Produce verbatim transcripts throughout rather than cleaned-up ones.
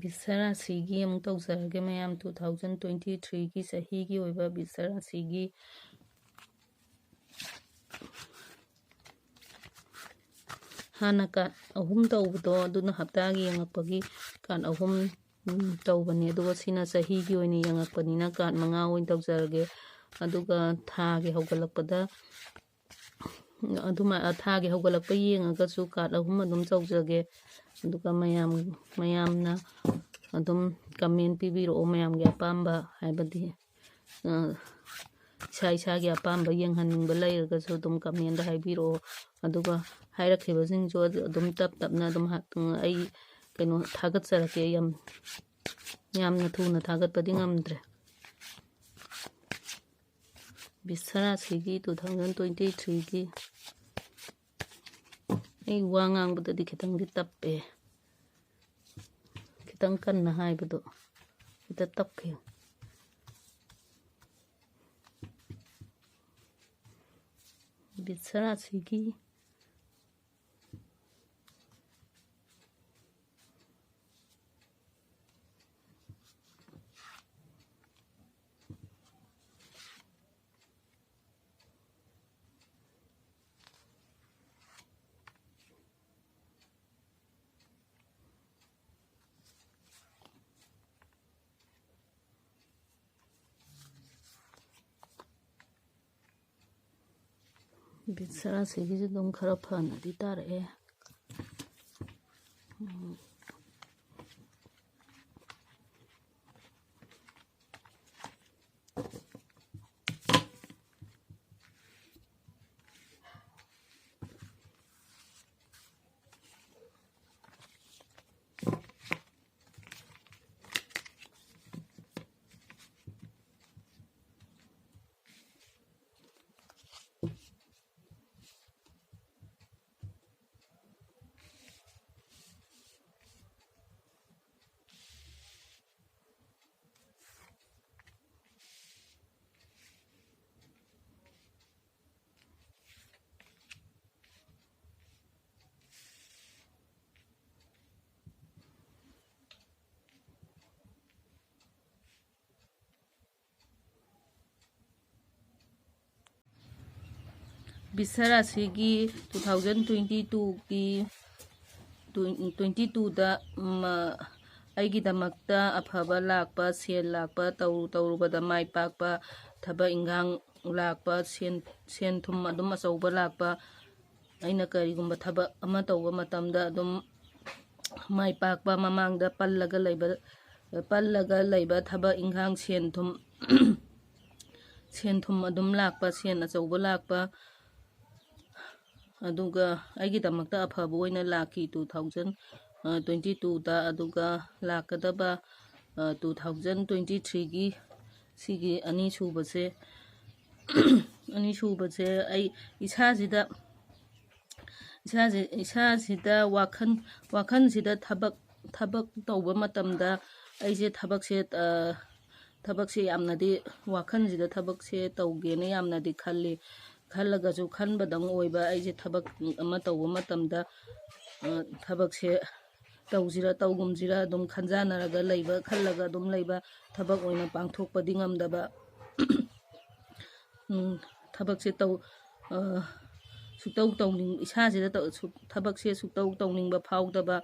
ꯕꯤꯁꯔꯥꯁꯤꯒꯤ ꯑꯃꯨꯛ ꯇꯧꯖꯔꯒꯦ ꯃꯌꯥꯝ, ꯇꯨ ꯊꯥꯎꯖꯟ ꯇ꯭ꯋꯦꯟꯇꯤ ꯊ꯭ꯔꯤꯒꯤ ꯆꯍꯤꯒꯤ ꯑꯣꯏꯕ ꯕꯤꯁꯔꯥꯁꯤꯒꯤ ꯍꯥꯟꯅ ꯀꯥꯔꯠ ꯑꯍꯨꯝ ꯇꯧꯕꯗꯣ, ꯑꯗꯨꯅ ꯍꯞꯇꯥꯒꯤ ꯌꯦꯡꯉꯛꯄꯒꯤ ꯀꯥꯔꯠ ꯑꯍꯨꯝ, ꯎꯝ, ꯇꯧꯕꯅꯦ꯫ ꯑꯗꯨꯒ ꯁꯤꯅ ꯆꯍꯤꯒꯤ ꯑꯣꯏꯅ ꯌꯦꯡꯉꯛꯄꯅꯤꯅ ꯀꯥꯔꯠ ꯃꯉꯥ ꯑꯣꯏꯅ ꯇꯧꯖꯔꯒꯦ꯫ ꯑꯗꯨꯒ ꯊꯥꯒꯤ ꯍꯧꯒꯠꯂꯛꯄꯗ ꯑꯗꯨꯃꯥꯏ-, ꯊꯥꯒꯤ ꯍꯧꯒꯠꯂꯛꯄ ꯌꯦꯡꯉꯒꯁꯨ ꯀꯥꯔꯠ ꯑꯍꯨꯝ ꯑꯗꯨꯝ ꯇꯧꯖꯒꯦ꯫ ꯑꯗꯨꯒ ꯃꯌꯥꯝ, ꯃꯌꯥꯝꯅ ꯑꯗꯨꯝ ꯀꯃꯦꯟ ꯄꯤꯕꯤꯔꯛꯑꯣ, ꯃꯌꯥꯝꯒꯤ ꯑꯄꯥꯝꯕ, ꯍꯥꯏꯕꯗꯤ, ꯑ, ꯏꯁꯥ ꯏꯁꯥꯒꯤ ꯑꯄꯥꯝꯕ ꯌꯦꯡꯍꯟꯅꯤꯡꯕ ꯂꯩꯔꯒꯁꯨ ꯑꯗꯨꯝ ꯀꯃꯦꯟꯗ ꯍꯥꯏꯕꯤꯔꯛꯑꯣ꯫ ꯑꯗꯨꯒ ꯍꯥꯏꯔꯛꯈꯤꯕꯁꯤꯡꯁꯨ ꯑꯗꯨ ꯑꯗꯨꯝ ꯇꯞ ꯇꯞꯅ ꯑꯗꯨꯝ ꯍꯥ-, ꯑꯩ ꯀꯩꯅꯣ ꯊꯥꯒꯠꯆꯔꯛꯀꯦ꯫ ꯌꯥꯝ, ꯌꯥꯝꯅ ꯊꯨꯅ ꯊꯥꯒꯠꯄꯗꯤ ꯉꯝꯗ꯭ꯔꯦ꯫ ꯕꯤꯁꯔꯥꯁꯤꯒꯤ ꯇꯨ ꯊꯥꯎꯖꯟ ꯇ꯭ꯋꯦꯟꯇꯤ ꯊ꯭ꯔꯤꯒꯤ ꯑꯩ ꯋꯥ ꯉꯥꯡꯕꯗꯗꯤ ꯈꯤꯇꯪꯗꯤ ꯇꯞꯄꯦ, ꯈꯤꯇꯪ ꯀꯟꯅ ꯍꯥꯏꯕꯗꯣ ꯈꯤꯇ ꯇꯞꯈꯤ꯫ ꯕꯤꯁꯔꯥꯁꯤꯒꯤ ꯕꯤꯁꯔꯥꯁꯤꯒꯤꯁꯨ ꯑꯗꯨꯝ ꯈꯔ ꯐꯅꯗꯤ ꯇꯥꯔꯛꯑꯦ꯫ ꯎꯝ꯫ ꯕꯤꯁꯔꯥꯁꯤꯒꯤ ꯇꯨ ꯊꯥꯎꯖꯟ ꯇ꯭ꯋꯦꯟꯇꯤ ꯇꯨꯒꯤ, ꯇ꯭ꯋꯦꯟꯇꯤ ꯇꯨꯗ ꯑꯩꯒꯤꯗꯃꯛꯇ ꯑꯐꯕ ꯂꯥꯛꯄ, ꯁꯦꯜ ꯂꯥꯛꯄ, ꯇꯧꯔꯨ ꯇꯧꯔꯨꯕꯗ ꯃꯥꯏ ꯄꯥꯛꯄ, ꯊꯕꯛ ꯏꯟꯈꯥꯡ ꯂꯥꯛꯄ, ꯁꯦꯟ, ꯁꯦꯟ ꯊꯨꯝ ꯑꯗꯨꯝ ꯑꯆꯧꯕ ꯂꯥꯛꯄ, ꯑꯩꯅ ꯀꯔꯤꯒꯨꯝꯕ ꯊꯕꯛ ꯑꯃ ꯇꯧꯕ ꯃꯇꯝꯗ ꯑꯗꯨꯝ ꯃꯥꯏ ꯄꯥꯛꯄ, ꯃꯃꯥꯡꯗ ꯄꯜꯂꯒ ꯂꯩꯕ, ꯄꯜꯂꯒ ꯂꯩꯕ ꯊꯕꯛ ꯏꯟꯈꯥꯡ, ꯁꯦꯟ ꯊꯨꯝ, ꯁꯦꯟ ꯊꯨꯝ ꯑꯗꯨꯝ ꯂꯥꯛꯄ, ꯁꯦꯟ ꯑꯆꯧꯕ ꯂꯥꯛꯄ, ꯑꯗꯨꯒ ꯑꯩꯒꯤꯗꯃꯛꯇ ꯑꯐꯕ ꯑꯣꯏꯅ ꯂꯥꯛꯈꯤ ꯇꯨ ꯊꯥꯎꯖꯟ ꯇ꯭ꯋꯦꯟꯇꯤ ꯇꯨꯗ꯫ ꯑꯗꯨꯒ ꯂꯥꯛꯀꯗꯕ ꯇꯨ ꯊꯥꯎꯖꯟ ꯇ꯭ꯋꯦꯟꯇꯤ ꯊ꯭ꯔꯤꯒꯤ ꯁꯤꯒꯤ ꯑꯅꯤꯁꯨꯕꯁꯦ, ꯑꯅꯤꯁꯨꯕꯁꯦ ꯑꯩ ꯏꯁꯥꯁꯤꯗ, ꯏꯁꯥꯁꯤ, ꯏꯁꯥꯁꯤꯗ ꯋꯥꯈꯜ, ꯋꯥꯈꯜꯁꯤꯗ ꯊꯕꯛ, ꯊꯕꯛ ꯇꯧꯕ ꯃꯇꯝꯗ ꯑꯩꯁꯦ ꯊꯕꯛꯁꯦ, ꯊꯕꯛꯁꯦ ꯌꯥꯝꯅꯗꯤ, ꯋꯥꯈꯜꯁꯤꯗ ꯊꯕꯛꯁꯦ ꯇꯧꯒꯦꯅ ꯌꯥꯝꯅꯗꯤ ꯈꯜꯂꯤ꯫ ꯈꯜꯂꯒꯁꯨ ꯈꯟꯕꯗꯪ ꯑꯣꯏꯕ, ꯑꯩꯁꯦ ꯊꯕꯛ ꯑꯃ ꯇꯧꯕ ꯃꯇꯝꯗ ꯊꯕꯛꯁꯦ ꯇꯧꯁꯤꯔ ꯇꯧꯒꯨꯝꯁꯤꯔ ꯑꯗꯨꯝ ꯈꯟꯖꯥꯟꯅꯔꯒ ꯂꯩꯕ, ꯈꯜꯂꯒ ꯑꯗꯨꯝ ꯂꯩꯕ, ꯊꯕꯛ ꯑꯣꯏꯅ ꯄꯥꯡꯊꯣꯛꯄꯗꯤ ꯉꯝꯗꯕ꯫ ꯊꯕꯛꯁꯦ ꯇꯧ, ꯁꯨꯛꯇꯧ ꯇꯧꯅꯤꯡ, ꯏꯁꯥꯁꯤꯗ ꯊꯕꯛꯁꯦ ꯁꯨꯛꯇꯧ ꯇꯧꯅꯤꯡꯕ ꯐꯥꯎꯗꯕ,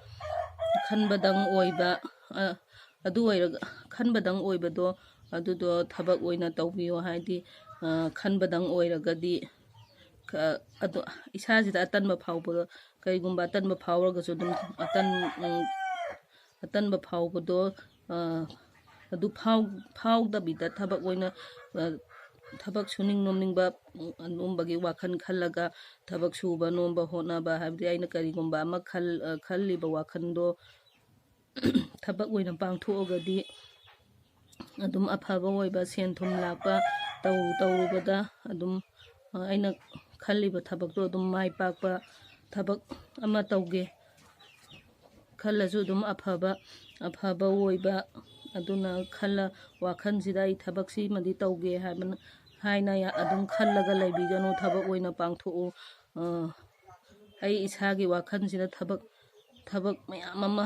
ꯈꯟꯕꯗꯪ ꯑꯣꯏꯕ, ꯑꯗꯨ ꯑꯣꯏꯔꯒ, ꯈꯟꯕꯗꯪ ꯑꯣꯏꯕꯗꯣ, ꯑꯗꯨꯗꯣ ꯊꯕꯛ ꯑꯣꯏꯅ ꯇꯧꯕꯤꯌꯣ꯫ ꯍꯥꯏꯗꯤ ꯈꯟꯕꯗꯪ ꯑꯣꯏꯔꯒꯗꯤ ꯑꯗꯣ ꯏꯁꯥꯁꯤꯗ ꯑꯇꯟꯕ ꯐꯥꯎꯕ, ꯀꯔꯤꯒꯨꯝꯕ ꯑꯇꯟꯕ ꯐꯥꯎꯔꯒꯁꯨ ꯑꯗꯨꯝ ꯑꯇꯟ, ꯑꯇꯟꯕ ꯐꯥꯎꯕꯗꯣ ꯑꯗꯨ ꯐꯥꯎꯗꯕꯤꯗ ꯊꯕꯛ ꯑꯣꯏꯅ, ꯊꯕꯛ ꯁꯨꯅꯤꯡ ꯅꯣꯝꯅꯤꯡꯕ ꯑꯗꯨꯒꯨꯝꯕꯒꯤ ꯋꯥꯈꯜ ꯈꯜꯂꯒ ꯊꯕꯛ ꯁꯨꯕ ꯅꯣꯝꯕ ꯍꯣꯠꯅꯕ, ꯍꯥꯏꯕꯗꯤ ꯑꯩꯅ ꯀꯔꯤꯒꯨꯝꯕ ꯑꯃ ꯈꯜꯂꯤꯕ ꯋꯥꯈꯜꯗꯣ ꯊꯕꯛ ꯑꯣꯏꯅ ꯄꯥꯡꯊꯣꯛꯑꯒꯗꯤ ꯑꯗꯨꯝ ꯑꯐꯕ ꯑꯣꯏꯕ, ꯁꯦꯟ ꯊꯨꯝ ꯂꯥꯛꯄ, ꯇꯧꯔꯨ ꯇꯧꯔꯨꯕꯗ ꯑꯗꯨꯝ ꯑꯩꯅ ꯈꯜꯂꯤꯕ ꯊꯕꯛꯇꯣ ꯑꯗꯨꯝ ꯃꯥꯏ ꯄꯥꯛꯄ ꯊꯕꯛ ꯑꯃ ꯇꯧꯒꯦ ꯈꯜꯂꯁꯨ ꯑꯗꯨꯝ ꯑꯐꯕ, ꯑꯐꯕ ꯑꯣꯏꯕ꯫ ꯑꯗꯨꯅ ꯈꯜꯂ, ꯋꯥꯈꯜꯁꯤꯗ ꯑꯩ ꯊꯕꯛꯁꯤꯃꯗꯤ ꯇꯧꯒꯦ ꯍꯥꯏꯕꯅ, ꯍꯥꯏꯅ ꯑꯗꯨꯝ ꯈꯜꯂꯒ ꯂꯩꯕꯤꯒꯅꯨ꯫ ꯊꯕꯛ ꯑꯣꯏꯅ ꯄꯥꯡꯊꯣꯛꯎ꯫ ꯑꯩ ꯏꯁꯥꯒꯤ ꯋꯥꯈꯜꯁꯤꯗ ꯊꯕꯛ, ꯊꯕꯛ ꯃꯌꯥꯝ ꯑꯃ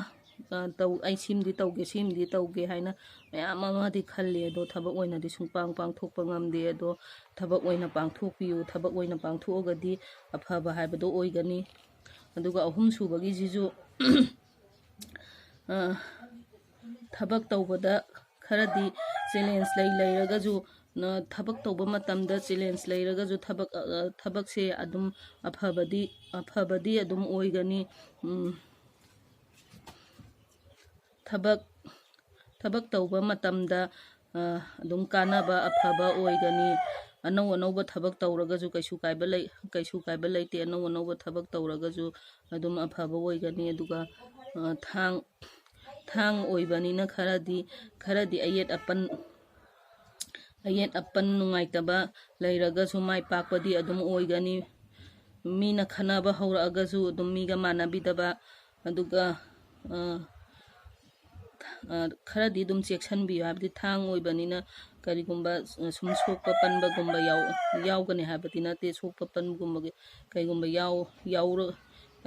ꯑ, ꯇꯧ-, "ꯑꯩ ꯁꯤꯃꯗꯤ ꯇꯧꯒꯦ, ꯁꯤꯃꯗꯤ ꯇꯧꯒꯦ" ꯍꯥꯏꯅ ꯃꯌꯥꯝ ꯑꯃꯗꯤ ꯈꯜꯂꯤ, ꯑꯗꯣ ꯊꯕꯛ ꯑꯣꯏꯅꯗꯤ ꯁꯨꯡꯄꯥꯡ ꯄꯥꯡꯊꯣꯛꯄ ꯉꯝꯗꯦ꯫ ꯑꯗꯣ ꯊꯕꯛ ꯑꯣꯏꯅ ꯄꯥꯡꯊꯣꯛꯄꯤꯌꯨ, ꯊꯕꯛ ꯑꯣꯏꯅ ꯄꯥꯡꯊꯣꯛꯑꯒꯗꯤ ꯑꯐꯕ ꯍꯥꯏꯕꯗꯣ ꯑꯣꯏꯒꯅꯤ꯫ ꯑꯗꯨꯒ ꯑꯍꯨꯝꯁꯨꯕꯒꯤꯁꯤꯁꯨ, ꯑ, ꯊꯕꯛ ꯇꯧꯕꯗ ꯈꯔꯗꯤ ꯆꯦꯂꯦꯟꯖ ꯂꯩ, ꯂꯩꯔꯒꯁꯨ, ꯅ-, ꯊꯕꯛ ꯇꯧꯕ ꯃꯇꯝꯗ ꯆꯦꯂꯦꯟꯖ ꯂꯩꯔꯒꯁꯨ ꯊꯕꯛ, ꯑ, ꯑ, ꯊꯕꯛꯁꯦ ꯑꯗꯨꯝ ꯑꯐꯕꯗꯤ, ꯑꯐꯕꯗꯤ ꯑꯗꯨꯝ ꯑꯣꯏꯒꯅꯤ꯫ ꯎꯝ, ꯊꯕꯛ, ꯊꯕꯛ ꯇꯧꯕ ꯃꯇꯝꯗ, ꯑ, ꯑꯗꯨꯝ ꯀꯥꯟꯅꯕ, ꯑꯐꯕ ꯑꯣꯏꯒꯅꯤ꯫ ꯑꯅꯧ ꯑꯅꯧꯕ ꯊꯕꯛ ꯇꯧꯔꯒꯁꯨ ꯀꯩꯁꯨ ꯀꯥꯏꯕ ꯂꯩ-, ꯀꯩꯁꯨ ꯀꯥꯏꯕ ꯂꯩꯇꯦ꯫ ꯑꯅꯧ ꯑꯅꯧꯕ ꯊꯕꯛ ꯇꯧꯔꯒꯁꯨ ꯑꯗꯨꯝ ꯑꯐꯕ ꯑꯣꯏꯒꯅꯤ꯫ ꯑꯗꯨꯒ, ꯑ, ꯊꯥꯡ, ꯊꯥꯡ ꯑꯣꯏꯕꯅꯤꯅ ꯈꯔꯗꯤ, ꯈꯔꯗꯤ ꯑꯌꯦꯠ ꯑꯄꯟ, ꯑꯌꯦꯠ ꯑꯄꯟ ꯅꯨꯡꯉꯥꯏꯇꯕ ꯂꯩꯔꯒꯁꯨ ꯃꯥꯏ ꯄꯥꯛꯄꯗꯤ ꯑꯗꯨꯝ ꯑꯣꯏꯒꯅꯤ꯫ ꯃꯤꯅ ꯈꯟꯅꯕ ꯍꯧꯔꯛꯑꯒꯁꯨ ꯑꯗꯨꯝ ꯃꯤꯒ ꯃꯥꯟꯅꯕꯤꯗꯕ, ꯑꯗꯨꯒ, ꯑ, ꯑ, ꯈꯔꯗꯤ ꯑꯗꯨꯝ ꯆꯦꯛꯁꯤꯟꯕꯤꯌꯨ꯫ ꯍꯥꯏꯕꯗꯤ ꯊꯥꯡ ꯑꯣꯏꯕꯅꯤꯅ ꯀꯔꯤꯒꯨꯝꯕ, ꯑ, ꯁꯨꯝ ꯁꯣꯛꯄ ꯄꯟꯕꯒꯨꯝꯕ ꯌꯥꯎ-, ꯌꯥꯎꯒꯅꯤ ꯍꯥꯏꯕꯗꯤ ꯅꯠꯇꯦ꯫ ꯁꯣꯛꯄ ꯄꯟꯕꯒꯨꯝꯕꯒꯤ ꯀꯩꯒꯨꯝꯕ ꯌꯥꯎ-, ꯌꯥꯎꯔ-,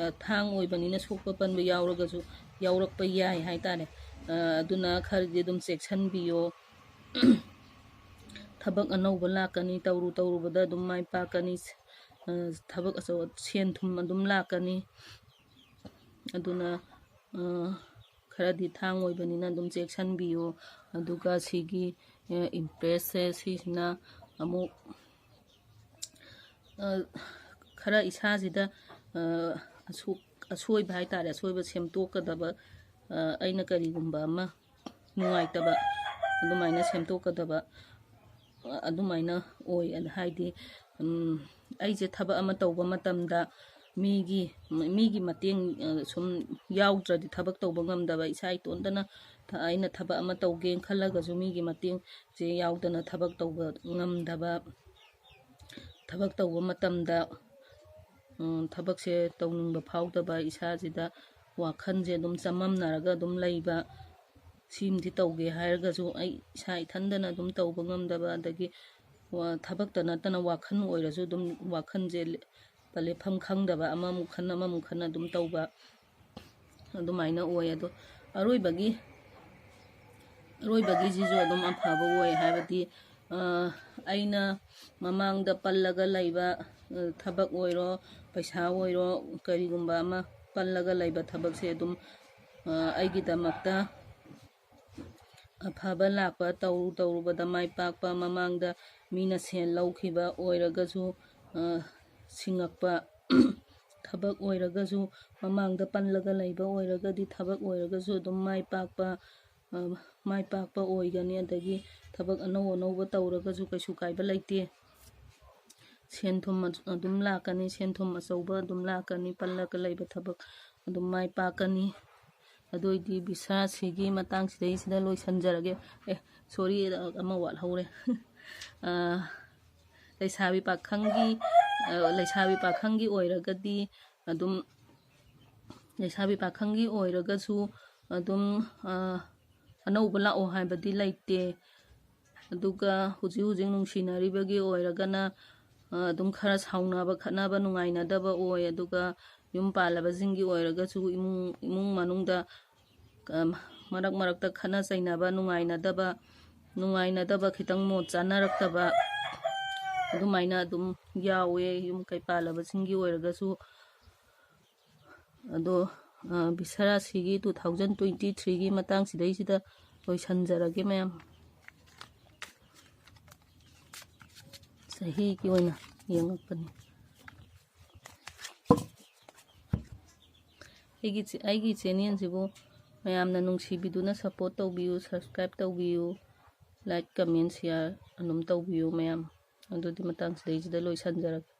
ꯑ, ꯊꯥꯡ ꯑꯣꯏꯕꯅꯤꯅ ꯁꯣꯛꯄ ꯄꯟꯕ ꯌꯥꯎꯔꯒꯁꯨ, ꯌꯥꯎꯔꯛꯄ ꯌꯥꯏ ꯍꯥꯏꯇꯥꯔꯦ꯫ ꯑ, ꯑꯗꯨꯅ ꯈꯔꯗꯤ ꯑꯗꯨꯝ ꯆꯦꯛꯁꯤꯟꯕꯤꯌꯣ꯫ ꯊꯕꯛ ꯑꯅꯧꯕ ꯂꯥꯛꯀꯅꯤ, ꯇꯧꯔꯨ ꯇꯧꯔꯨꯕꯗ ꯑꯗꯨꯝ ꯃꯥꯏ ꯄꯥꯛꯀꯅꯤ꯫ ꯑ, ꯊꯕꯛ ꯑꯆꯧ-, ꯁꯦꯟ ꯊꯨꯝ ꯑꯗꯨꯝ ꯂꯥꯛꯀꯅꯤ꯫ ꯑꯗꯨꯅ, ꯑ, ꯈꯔꯗꯤ ꯊꯥꯡ ꯑꯣꯏꯕꯅꯤꯅ ꯑꯗꯨꯝ ꯆꯦꯛꯁꯤꯟꯕꯤꯌꯨ꯫ ꯑꯗꯨꯒ ꯁꯤꯒꯤ, ꯑ, ꯏꯝꯄ꯭ꯔꯦꯁꯁꯦ ꯁꯤꯁꯤꯅ ꯑꯃꯨꯛ, ꯑ, ꯈꯔ ꯏꯁꯥꯁꯤꯗ, ꯑ, ꯑꯁꯣꯛ-, ꯑꯁꯣꯏꯕ ꯍꯥꯏꯇꯥꯔꯦ, ꯑꯁꯣꯏꯕ ꯁꯦꯝꯗꯣꯛꯀꯗꯕ, ꯑ, ꯑꯩꯅ ꯀꯔꯤꯒꯨꯝꯕ ꯑꯃ ꯅꯨꯡꯉꯥꯏꯇꯕ ꯑꯗꯨꯃꯥꯏꯅ ꯁꯦꯝꯗꯣꯛꯀꯗꯕ, ꯑ, ꯑꯗꯨꯃꯥꯏꯅ ꯑꯣꯏ꯫ ꯑꯗ ꯍꯥꯏꯗꯤ, ꯎꯝ, ꯑꯩꯁꯦ ꯊꯕꯛ ꯑꯃ ꯇꯧꯕ ꯃꯇꯝꯗ ꯃꯤꯒꯤ, ꯃꯤꯒꯤ ꯃꯇꯦꯡ, ꯑ, ꯁꯨꯝ ꯌꯥꯎꯗ꯭ꯔꯗꯤ ꯊꯕꯛ ꯇꯧꯕ ꯉꯝꯗꯕ, ꯏꯁꯥ ꯏꯇꯣꯟꯇꯅ ꯊ-, ꯑꯩꯅ ꯊꯕꯛ ꯑꯃ ꯇꯧꯒꯦꯅ ꯈꯜꯂꯒꯁꯨ ꯃꯤꯒꯤ ꯃꯇꯦꯡꯁꯦ ꯌꯥꯎꯗꯅ ꯊꯕꯛ ꯇꯧꯕ ꯉꯝꯗꯕ, ꯊꯕꯛ ꯇꯧꯕ ꯃꯇꯝꯗ, ꯎꯝ, ꯊꯕꯛꯁꯦ ꯇꯧꯅꯤꯡꯕ ꯐꯥꯎꯗꯕ, ꯏꯁꯥꯁꯤꯗ ꯋꯥꯈꯜꯁꯦ ꯑꯗꯨꯝ ꯆꯃꯝꯅꯔꯒ ꯑꯗꯨꯝ ꯂꯩꯕ, ꯁꯤꯃꯗꯤ ꯇꯧꯒꯦ ꯍꯥꯏꯔꯒꯁꯨ ꯑꯩ ꯏꯁꯥ ꯏꯊꯟꯗꯅ ꯑꯗꯨꯝ ꯇꯧꯕ ꯉꯝꯗꯕ, ꯑꯗꯒꯤ ꯋꯥ-, ꯊꯕꯛꯇ ꯅꯠꯇꯅ ꯋꯥꯈꯜ ꯑꯣꯏꯔꯁꯨ ꯑꯗꯨꯝ ꯋꯥꯈꯜꯁꯦ ꯂꯦ-, ꯂꯦꯞꯐꯝ ꯈꯪꯗꯕ, ꯑꯃꯃꯨꯛ ꯈꯟ ꯑꯃꯃꯨꯛ ꯈꯟ ꯑꯗꯨꯝ ꯇꯧꯕ, ꯑꯗꯨꯃꯥꯏꯅ ꯑꯣꯏ꯫ ꯑꯗꯣ ꯑꯔꯣꯏꯕꯒꯤ ꯑꯔꯣꯏꯕꯒꯤꯁꯤꯁꯨ ꯑꯗꯨꯝ ꯑꯐꯕ ꯑꯣꯏ꯫ ꯍꯥꯏꯕꯗꯤ ꯑꯩꯅ ꯃꯃꯥꯡꯗ ꯄꯜꯂꯒ ꯂꯩꯕ ꯊꯕꯛ ꯑꯣꯏꯔꯣ, ꯄꯩꯁꯥ ꯑꯣꯏꯔꯣ, ꯀꯔꯤꯒꯨꯝꯕ ꯑꯃ ꯄꯜꯂꯒ ꯂꯩꯕ ꯊꯕꯛꯁꯦ ꯑꯗꯨꯝ ꯑꯩꯒꯤꯗꯃꯛꯇ ꯑꯐꯕ ꯂꯥꯛꯄ, ꯇꯧꯔꯨ ꯇꯧꯔꯨꯕꯗ ꯃꯥꯏ ꯄꯥꯛꯄ, ꯃꯃꯥꯡꯗ ꯃꯤꯅ ꯁꯦꯜ ꯂꯧꯈꯤꯕ ꯑꯣꯏꯔꯒꯁꯨ, ꯁꯤꯡꯉꯛꯄ ꯊꯕꯛ ꯑꯣꯏꯔꯒꯁꯨ, ꯃꯃꯥꯡꯗ ꯄꯜꯂꯒ ꯂꯩꯕ ꯑꯣꯏꯔꯒꯗꯤ ꯊꯕꯛ ꯑꯣꯏꯔꯒꯁꯨ ꯑꯗꯨꯝ ꯃꯥꯏ ꯄꯥꯛꯄ, ꯃꯥꯏ ꯄꯥꯛꯄ ꯑꯣꯏꯒꯅꯤ꯫ ꯑꯗꯒꯤ ꯊꯕꯛ ꯑꯅꯧ ꯑꯅꯧꯕ ꯇꯧꯔꯒꯁꯨ ꯀꯩꯁꯨ ꯀꯥꯏꯕ ꯂꯩꯇꯦ꯫ ꯁꯦꯟ ꯊꯨꯝ ꯑꯗꯨꯝ ꯂꯥꯛꯀꯅꯤ, ꯁꯦꯟ ꯊꯨꯝ ꯑꯆꯧꯕ ꯑꯗꯨꯝ ꯂꯥꯛꯀꯅꯤ, ꯄꯜꯂꯒ ꯂꯩꯕ ꯊꯕꯛ ꯑꯗꯨꯝ ꯃꯥꯏ ꯄꯥꯛꯀꯅꯤ꯫ ꯑꯗꯨ ꯑꯣꯏꯗꯤ ꯕꯤꯁꯥꯁꯤꯒꯤ ꯃꯇꯥꯡꯁꯤꯗꯩꯁꯤꯗ ꯂꯣꯏꯁꯤꯟꯖꯔꯒꯦ꯫ ꯑꯦ, ꯁꯣꯔꯤ, ꯑꯃ ꯋꯥꯠꯍꯧꯔꯦ꯫ ꯂꯩꯁꯥꯕꯤ ꯄꯥꯈꯪꯒꯤ ꯂꯩꯁꯥꯕꯤ ꯄꯥꯈꯪꯒꯤ ꯑꯣꯏꯔꯒꯗꯤ ꯑꯗꯨꯝ, ꯂꯩꯁꯥꯕꯤ ꯄꯥꯈꯪꯒꯤ ꯑꯣꯏꯔꯒꯁꯨ ꯑꯗꯨꯝ ꯑꯅꯧꯕ ꯂꯥꯛꯑꯣ ꯍꯥꯏꯕꯗꯤ ꯂꯩꯇꯦ꯫ ꯑꯗꯨꯒ ꯍꯧꯖꯤꯛ ꯍꯧꯖꯤꯛ ꯅꯨꯡꯁꯤꯅꯔꯤꯕꯒꯤ ꯑꯣꯏꯔꯒꯅ ꯑꯗꯨꯝ ꯈꯔ ꯁꯥꯎꯅꯕ ꯈꯠꯅꯕ ꯅꯨꯡꯉꯥꯏꯅꯗꯕ ꯑꯣꯏ꯫ ꯑꯗꯨꯒ ꯌꯨꯝ ꯄꯥꯜꯂꯕꯁꯤꯡꯒꯤ ꯑꯣꯏꯔꯒꯁꯨ ꯏꯃꯨꯡ ꯏꯃꯨꯡ ꯃꯅꯨꯡꯗ ꯃꯔꯛ ꯃꯔꯛꯇ ꯈꯠꯅ ꯆꯩꯅꯕ, ꯅꯨꯡꯉꯥꯏꯅꯗꯕ ꯅꯨꯡꯉꯥꯏꯅꯗꯕ, ꯈꯤꯇꯪ ꯃꯣꯠ ꯆꯥꯅꯔꯛꯇꯕ ꯑꯗꯨꯃꯥꯏꯅ ꯑꯗꯨꯝ ꯌꯥꯎꯋꯦ, ꯌꯨꯝ ꯀꯩ ꯄꯥꯜꯂꯕꯁꯤꯡꯒꯤ ꯑꯣꯏꯔꯒꯁꯨ꯫ ꯑꯗꯣ ꯕꯤꯁꯔꯥꯁꯤꯒꯤ two thousand twenty threeꯒꯤ ꯃꯇꯥꯡꯁꯤꯗꯩꯁꯤꯗ ꯂꯣꯏꯁꯤꯟꯖꯔꯒꯦ ꯃꯌꯥꯝ꯫ ꯆꯍꯤꯒꯤ ꯑꯣꯏꯅ ꯌꯦꯡꯉꯛꯄꯅꯤ꯫ ꯑꯩꯒꯤ ꯑꯩꯒꯤ ꯆꯦꯅꯦꯜꯁꯤꯕꯨ ꯃꯌꯥꯝꯅ ꯅꯨꯡꯁꯤꯕꯤꯗꯨꯅ ꯁꯞꯄꯣꯔꯠ ꯇꯧꯕꯤꯌꯨ, ꯁꯕꯁꯀ꯭ꯔꯥꯏꯞ ꯇꯧꯕꯤꯌꯨ, ꯂꯥꯏꯛ, ꯀꯃꯦꯟ, ꯁꯤꯌꯥꯔ ꯑꯗꯨꯝ ꯇꯧꯕꯤꯌꯨ ꯃꯌꯥꯝ꯫ ꯑꯗꯨꯗꯤ ꯃꯇꯥꯡꯁꯤꯗꯩꯁꯤꯗ ꯂꯣꯏꯁꯤꯟꯖꯔꯒꯦ꯫